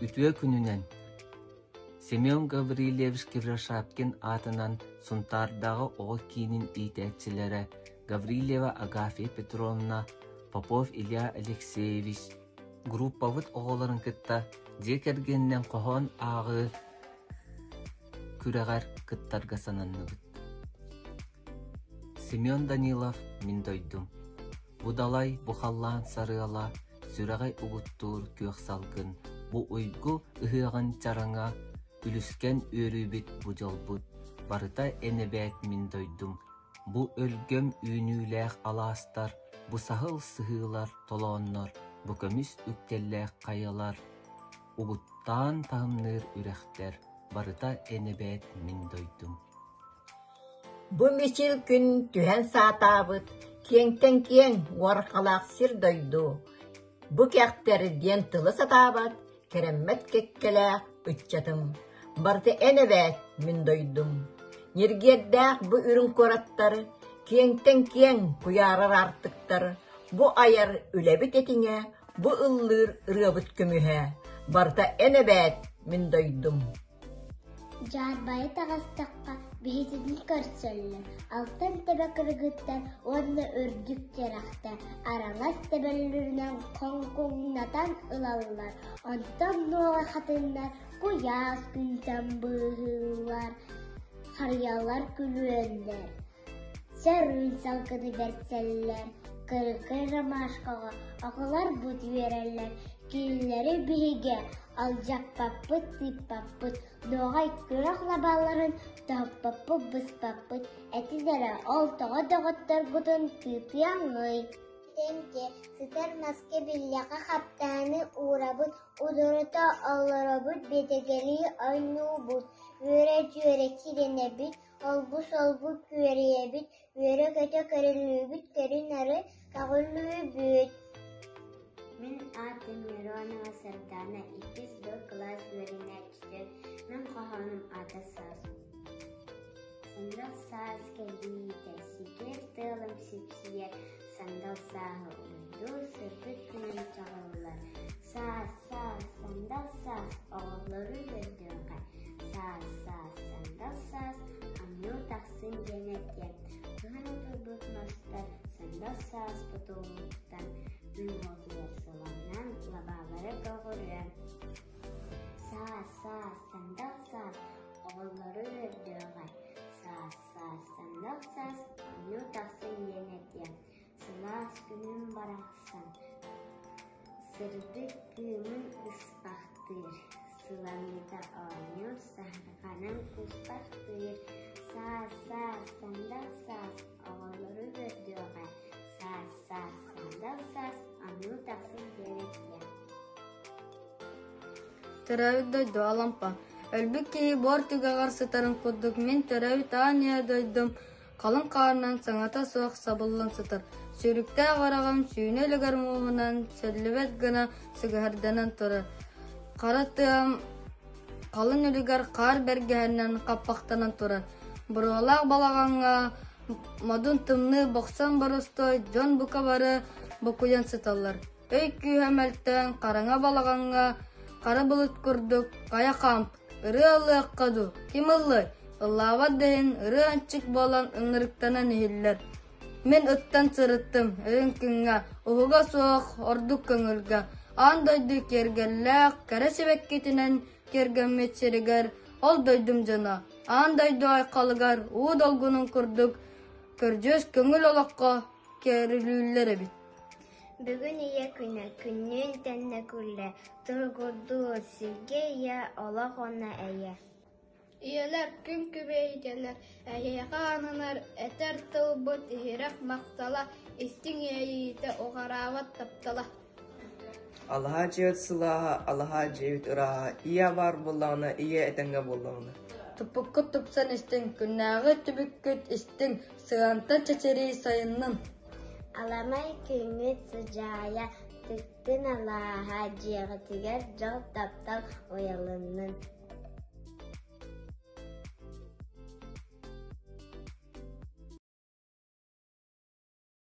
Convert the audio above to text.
Үтүө күнүнэн! Семен Гаврильевич Кривошапкин аатынан Сунтаардааҕы оҕо киинин иитээччилэрэ Гаврильева Агафья Петровна, Попов Илья Алексеевич группабыт оҕолорун кытта дьиэ кэргэнинэн хоһоон ааҕыы күрэҕэр кыттарга сананныбыт. Семен Данилов «Мин дойдум» Бу далай, бу халлаан сарыала, сүрэҕи угуттуур күөх салгын, бу уйгу ыһыаҕын чараҥа, үлүскэн үөрүүбүт бу дьолбут, барыта эн эбээт мин дойдум, бу өлгөм үүнүүлээх алаастар, бу саһыл сыһыылар толооннор, бу көмүс үктэллээх хайалар, угуттаан таһымныыр үрэхтэр, барыта эн эбээт мин дойдум. Бу мичил күн түһэн саатаабыт, киэҥтэн киэҥ уорҕалаах сир-дойду, бу кэхтэр диэн тылы сатаабат, кэрэммэт кэккэлээх ыччатым, барыта эн эбээт мин дойдум. Ньиргиэрдээх бу үрүҥ куораттар, киэҥтэн киэҥ куйаарар аартыктар, бу айар үлэбит этиҥэ, бу ыллыыр ырыабыт көмүһэ, барыта эн эбээт мин дойдум. Дьаарбайа таҕыстахха биһигини көрсөллөр, алтан тэбэ кыргыттар уонна үрдүк тирэхтэр араҥас тэбэллэринэн хоҥкуҥнатан ылаллар, онтон нуоҕа хатыҥнар куйаас күнтэн быыһыыллар, харыйалар күлүөллэр, сөрүүн салгыны бэрсэллэр, кыракый ромашкаҕа оҕолорбут үөрэллэр, кинилэри биһиги алдьаппаппыт, тыыппаппыт, нуоҕай күрэх лабааларын тоһуппаппыт, быспаппыт, этин эрэ ол тоҕо доҕотторгутун тыытыаҥый Тэҥкэ сытар маска биллэххэ хаптааны уурабыт, удурута олоробут, биэтэгэлии оонньуубут, үөрэ-дьүөрэ кирэнэбит, Олбу-солбу күөрэйэбит, үөрэ-көтө көрүллүүбүт, көрү-нары көҕүлүүбүт. Мин аатым Миронова Сардаана, иккис Б кылаас үөрэнээччитэ. Мин хоһоонум аата Саас. Сандал саас кэлиитэ, сикиэр тыалым сипсийэр, сандал сааһы уруйдуур, сырдык күнүн чаҕыллар. Саас, саас, сандал саас, оҕолору үөрдүөххэ. Саас, саас, сандал саас, оонньуу тахсын диэн этиэм. Кыһын утуйбут мастар сандал саас тутулуттан күн уотугар сыламнаан лабаалара көҕүрүөн. Саас, саас, сандал саас, оҕолору үөрдүөҕэ. Саас, саас, сандал саас, оонньуу тахсын диэн этиэм. Сылаас күнүм барахсан Сырдык кыымын ыспахтыыр, сыламньыта оонньуур, саһарҕанан куспахтыыр, саас, саас, сандал саас, оҕолору көрдүөҕэ, саас, саас, сандал саас, оонньуу тахсын диэн этиэ. Төрөөбүт дойду Алампа. Өлбүт киһи буор түгэҕэр сытарын курдук мин төрөөбүт аан ийэ дойдум Халыҥ хаарынан саҥата суох сабыллан сытар, сүүрүктээх араҕым сүүнэ үлүгэр мууһунан сөллүбэт гына сыгыһарданан турар, хара тыам халыҥ үлүгэр хаар бэргэһэнэн хаппахтанан турар, буруолаах балаҕаҥҥа модун тымныы бохсон боростуой дьон бука бары букуйан сыталлар. Өй күүһэ мөлтөөн хараҥа балаҕаҥҥа хара былыт курдук хайа хаампыт Ырыа ыллыахха дуу, ким ыллыай? Ыллаабат да иһин ырыа ынчык буолан ыҥырыктанан иһиллэр. Мин ыттан сырыттым, өйүн күҥҥэ, уһуга суох, ордук көҥүлгэ, аан дойду киэргэллээх, кэрэ сибэккитинэн киэргэммит сиригэр, ол дойдум дьоно, аан дойду айхалыгар уу долгунун курдук көрдьүөс көҥүл олоххо кэрилүүллэр эбит. Бүгүн ийэ күнэ, күннүүн тэннэ күллэ, туругурдуур сиргэ ийэ, олох уонна эйэ. Ийэлэр күн күбэй ийэлэр, эһиэхэ ананар этэр тылбыт иһирэх махтала, истиҥ иэйиитэ уҕараабат таптала. Алаһа дьиэбит сылааһа, алаһа дьиэбит ырааһа, ийэ баар буоллаҕына, ийэ этэҥҥэ буоллаҕына. Туппуккут тупсан истиҥ, күннээҕи түбүккүт истиҥ, сыантан чэчирии сайыннын. Аламай күҥҥүт сыдьаайа, тыктын алааһа, дьиэҕитигэр дьол, таптал уйаланнын.